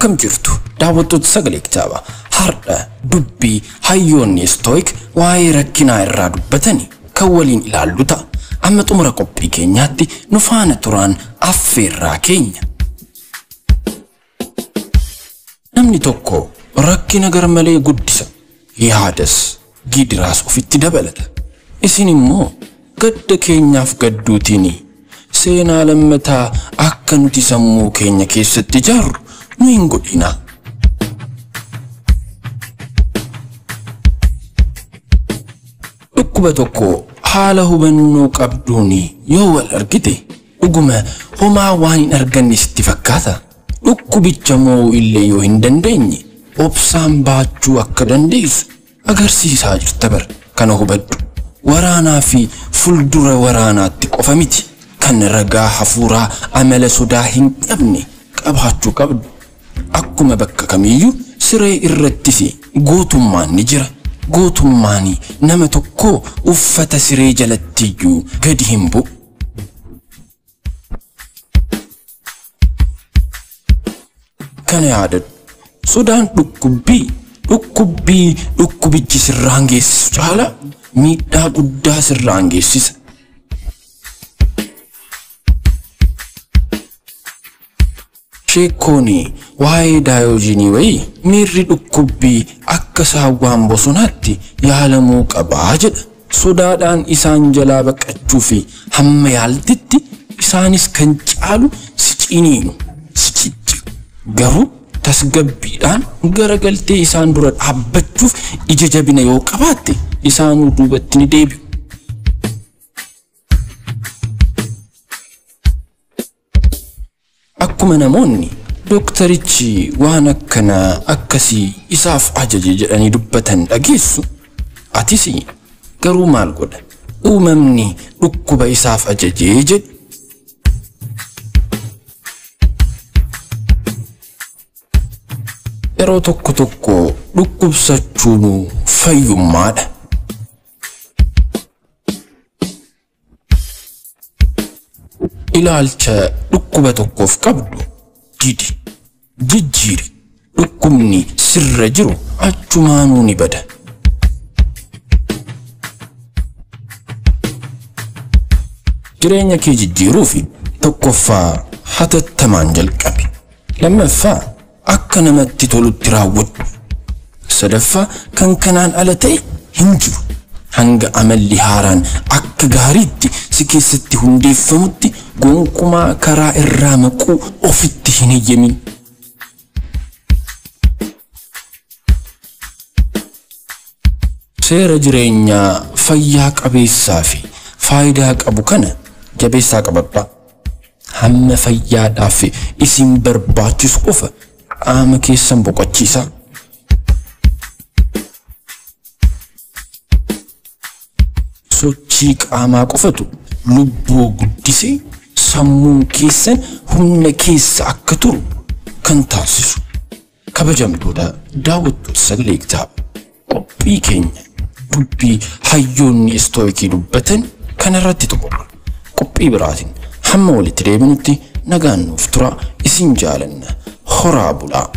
Akkam jirtu daawwattoota sagalee kitaabaa har'a dubbii hayyoonni Istoik waa'ee rakkinaa irraa dubbatanii kan waliin ilaallu ta'a. Amma xumura qophii keenyaatti nu faana turaan affeerraa keenya. Namni tokko rakkina garmalee guddisa, yaadas gidiraas ofitti dabalata. Isin immoo gadda keenyaaf gadduutiin seenaa lammataa akka nuti sammuu keenya keessatti ijaarru nu hin godhinaa. Dhukkuba tokko haala hubannoo qabduun yoo wal argite dhuguma homaa waan hin arganne sitti fakkaata. Dhukkubicha mo'uu illee yoo hin dandeenye obsaan baachuu akka dandeessu agarsiisaa jirta bara. Kana hubadhu. Waraanaa fi fuuldura waraanaatti qofa miti kan ragaa hafuuraa amala sodaa hin qabne qabaachuu qabdu. Akkuma bakka kamiyyuu siree irrattis gootummaan ni jira. Gootummaan nama tokko uffata siree jalattiyyuu gadi hin bu'u. Kana yaadadhu. Sodaan dhukkubbii dhukkubichi sirraan geessisu caala miidhaa guddaa sirraan geessisa. Sheekkoon waa'ee daayoojiinii wayii miirri dhukkubbii akka saawwaan bosonaatti yaalamuu qabaa jedha. Sodaadhaan isaan jalaa baqachuu fi hamma yaaltitti isaanis kan caalu si ciniinu, si cicciru. Garuu tasgabbiidhaan garagaltee isaan dura dhaabbachuuf ija jabina yoo qabaatte isaanuu duubatti ni deebi'u. Akkuma namoonni dooktarichi waan akkanaa akkasii isaaf ajaje jedhanii dubbatan dhageessu, atis garuu maal godha? Uumamni dhukkuba isaaf ajajee jedhu. Yeroo tokko tokko dhukkubsachuun fayyummaadha. Ilaalcha dhukkuba tokkoof qabdu didi, jijjiiri. Dhukkubni sirra jiru achumaanuu ni bada. Jireenya kee jijjiiruuf tokkoffaa hatattamaan jalqabi. Lammaffaa akka namatti tolutti raawwadhu. Sadaffaa kan kanaan ala ta'e hin jiru. Hanga amalli haaraan akka gaariitti si keessatti hundeeffamutti gonkumaa karaa irraa maquu ofitti hin eeyyamin. Seera jireenyaa fayyaa qabeessaa fi faayidaa qabu kana jabeessaa qabadhaa. Hamma fayyaadhaaf isin barbaachisu qofa qaama keessan boqochiisaa. Sochii qaamaa qofatu lubbuu guddisee sammuun keessan humna keessa akka turu kan taasisu. Kabajamtoota daawwattoota sagalee kitaaba qophii keenya dubbii hayyoonni Istoikii dubbatan kanarratti xumurra. Qophii biraatiin hamma walitti deebinutti nagaan nuuf tura. Isin jaalanna. Horaa bulaa.